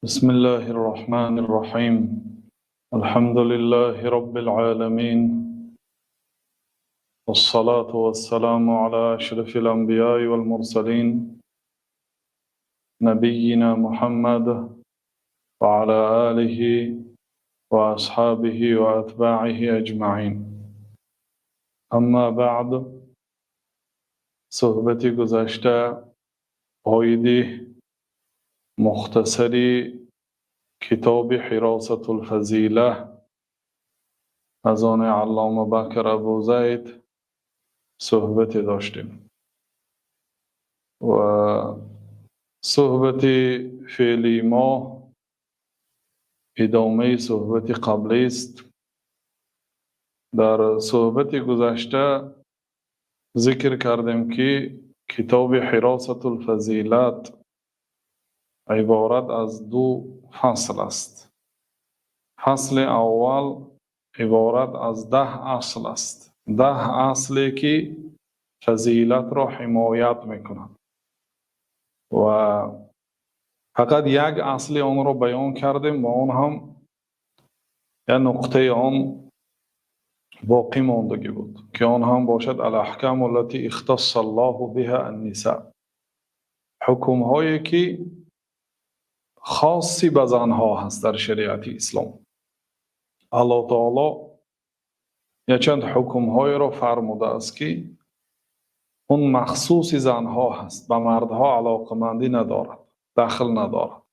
بسم الله الرحمن الرحيم، الحمد لله رب العالمين، والصلاة والسلام على أشرف الأنبياء والمرسلين، نبينا محمد وعلى آله وأصحابه وأتباعه أجمعين. أما بعد، Суҳбати гузашта оиди мухтасари китоби Ҳиросатулфазила аз они Аллома Бакр Абу Зайд суҳбате доштем ва суҳбати феълии мо идомаи суҳбати қаблист. Дар суҳбати гузашта зикр кардем, ки китоби Ҳиросатулфазилат иборат аз ду фасл аст. Фасли аввал иборат аз 10 асл аст, 10 асле, ки фазилатро ҳимоят мекунад, ва фақат як асли онро баён кардем ва он ҳам як нуқтаи он боқӣ мондагӣ буд, ки он ҳам бошад الأحكام التي اختص الله بها النساء, ҳукмҳое, ки хоси ба занҳо ҳаст. Дар шариати ислом Аллоҳ таоло якчанд ҳукмҳоеро фармудааст, ки он махсуси занҳо ҳаст, ба мардҳо алоқамандӣ надорад, дахл надорад.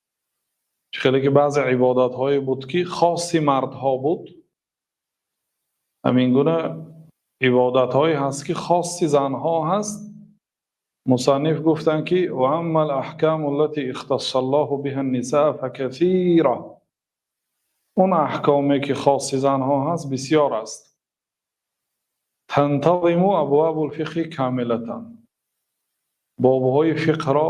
Чӣ хеле ки баъзе ибодатҳое буд, ки хоси мардҳо буд, ҳамин гуна ибодатҳое ҳаст, ки хоси занҳо ҳаст. Мусанниф гуфтанд, ки وأما الأحكام التي اختص الله بها النساء فكثيرة, он аҳкоме, ки хоси занҳо ҳаст, бисёр аст. تنتظم أبواب الفقه كاملة, бобҳои фиқҳро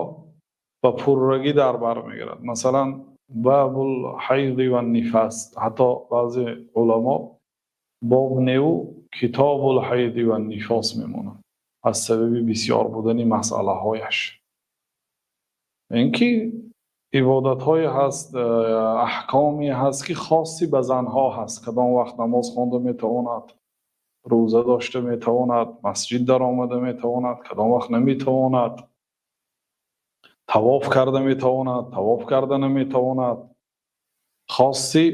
ба пуррагӣ дар бар мегирад. Масалан, باب الحيض والنفاس, ҳатто баъзе уламо боб неву كتاب الحيض والنفاس мемонанд, аз сабаби бисёр будани масъалаҳояш. Ин ки ибодатҳое ҳаст, аҳкоме ҳаст, ки хоси ба занҳо ҳаст: кадом вақт намоз хонда метавонад, рӯза дошта метавонад, масҷид даромада метавонад, кадом вақт наметавонад, тавоф карда метавонад, тавоф карда наметавонад. Хоси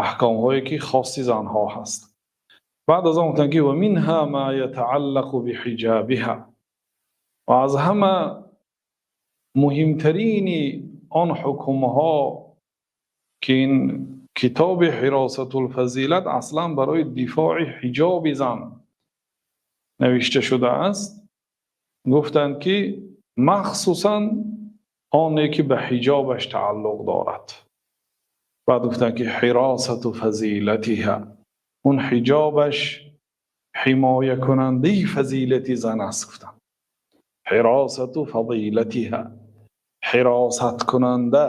аҳкомҳое, ки хоси занҳо ҳаст. Баъд аз он гуфтанд, ки ومنها ما يتعلق بحجابها, ва аз ҳама муҳимтарини он ҳукмҳо, ки ин китоби Ҳиросатулфазилат аслан барои дифои ҳиҷоби зан навишта шудааст, гуфтанд, ки махсусан оне, ки ба ҳиҷобаш тааллуқ дорад. Баъд гуфтанд, ки حراسة فضيلتها, он ҳиҷобаш ҳимоякунандаи фазилати зан аст. Гуфтанд حراسة فضيلتها, ҳиросаткунанда,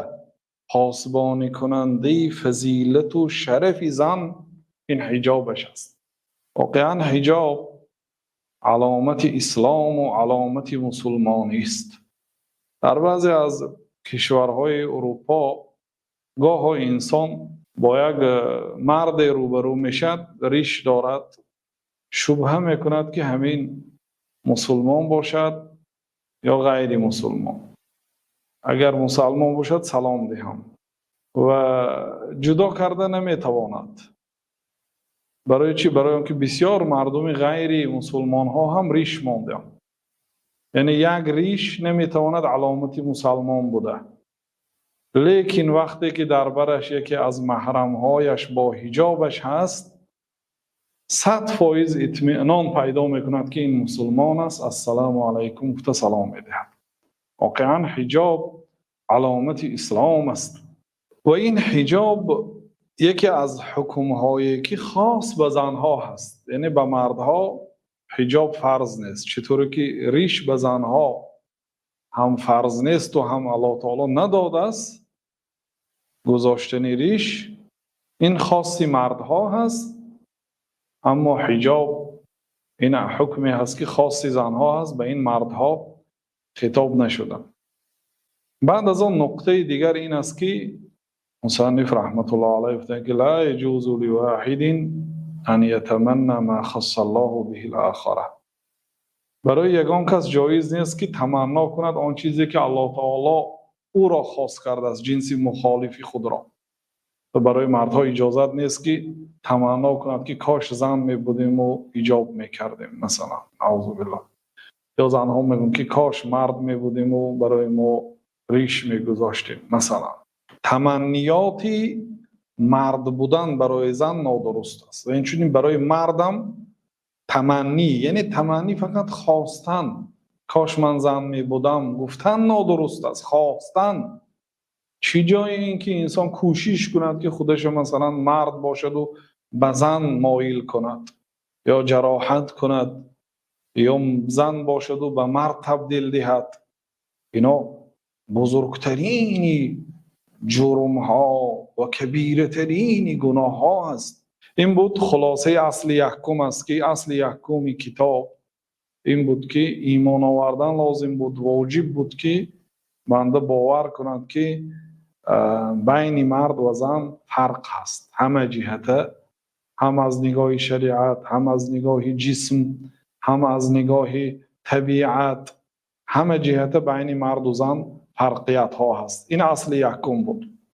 посбоникунандаи фазилату шарафи зан ин ҳиҷобаш аст. Воқеан, ҳиҷоб аломати ислому аломати мусулмонист. Дар баъзе аз кишварҳои Урупо гоҳо инсон бо як марде рӯбарӯ мешавад, риш дорад, шубҳа мекунад, ки ҳамин мусулмон бошад ё ғайри мусулмон. Агар мусалмон бошад, салом диҳам, ва ҷудо карда наметавонад. Барои чӣ? Барои он ки бисёр мардуми ғайри мусулмонҳо ҳам риш мондаанд, яъне як риш наметавонад аломати мусалмон буда. Лекин вақте ки дар бараш яке аз маҳрамҳояш бо ҳиҷобаш ҳаст, 100% итминон пайдо мекунад, ки ин мусулмон аст, ассалому алайкум гуфта салом медиҳад. Воқеан, ҳиҷоб аломати ислом аст ва ин ҳиҷоб яке аз ҳукмҳое, ки хос ба занҳо ҳаст, яъне ба мардҳо ҳиҷоб фарз нест. Чӣ тавре ки риш ба занҳо ҳам фарз несту ҳам Аллоҳ таоло надодааст гузоштани риш, ин хоси мардҳо ҳаст, аммо ҳиҷоб ин ҳукме ҳаст, ки хоси занҳо ҳаст, ба ин мардҳо хитоб нашуда. Баъд аз он нуқтаи дигар ин аст, ки мусанниф раҳматуллоҳи алайҳи гуфтанд, ки لا يجوز لواحد أن يتمنى ما خص الله به الآخر. Барои ягон кас ҷоиз нест, ки таманно кунад он чизе, ки Аллоҳ таоло ӯро хос кардааст, ҷинси мухолифи худро. Ва барои мардҳо иҷозат нест, ки таманно кунад, ки кош зан мебудем ва ҳиҷоб мекардем, масалан, наъузу биллоҳ. Ё занҳо мегӯянд, ки кош мард мебудем ва барои мо риш мегузоштем, масалан. Таманниёти мард будан барои зан нодуруст аст ва инчунин барои мардам таманнӣ, яъне таманнӣ фақат хостан, кош ман зан мебудам гуфтан нодуруст аст. Хостан чӣ ҷое, ин ки инсон кӯшиш кунад, ки худашро, масалан, мард бошад ва ба зан моил кунад ё ҷароҳат кунад, ё зан бошад ва ба мард табдил диҳад. Ино бузургтарини ҷурмҳо ва кабиратарини гуноҳҳо аст. Ин буд хулосаи асли якум аст, ки асли якуми китоб ин буд, ки имон овардан лозим буд, воҷиб буд, ки банда бовар кунад, ки байни мард ва зан фарқ ҳаст ҳама ҷиҳата, ҳам аз нигоҳи шариат, ҳам аз нигоҳи ҷисм, ҳам аз нигоҳи табиат. Ҳама ҷиҳата байни марду зан фарқиятҳо ҳаст. Ин асли якум буд.